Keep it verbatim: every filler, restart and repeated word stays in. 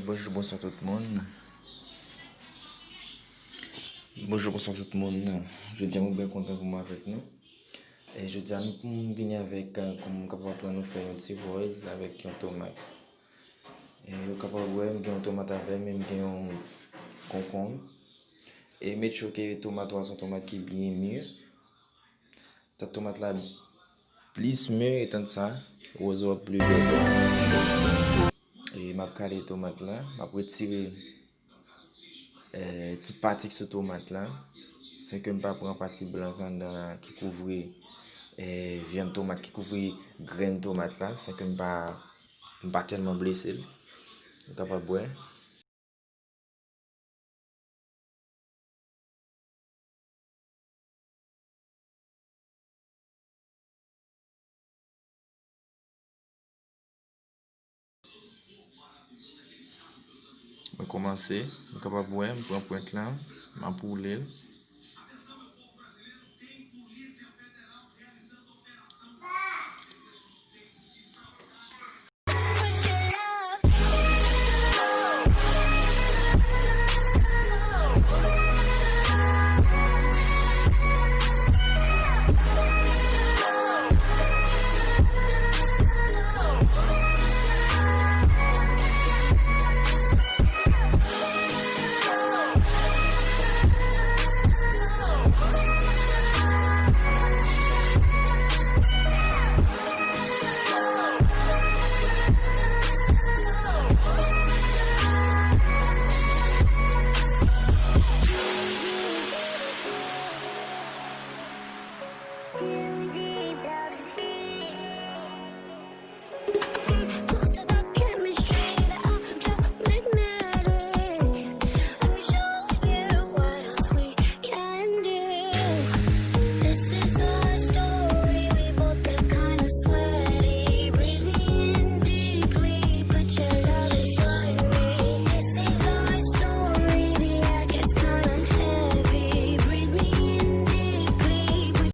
Bonjou, bonswa tout moun. Bonjou, bonswa tout moun. Jodi a, mwen byen kontan pou mwen avèk nou. E jodi a, nou, m vini avèk, eh, kòm m kapab aprann nou fè yon ti ròz avèk yon tomat. E ou kapab wè, m gen yon tomat avè m, e m gen yon konkonm. E make sure ke tomat ou a se yon tomat ki byen mi. Tan tomat la plis mi, e tan sa, ròz ou a pli bèl. E m ap kale tomat la, m ap retire, eh, ti pati ki sou tomat la, san ke m pa pran pati blan k anndan an ki kouvri, eh, vyann tomat, ki kouvri grenn tomat la, san ke m pa, m pa tèlman blese l. Ou kapab wè. Mwen kòmanse, nou kapab wè, m pran pwent lan, m ap woule l.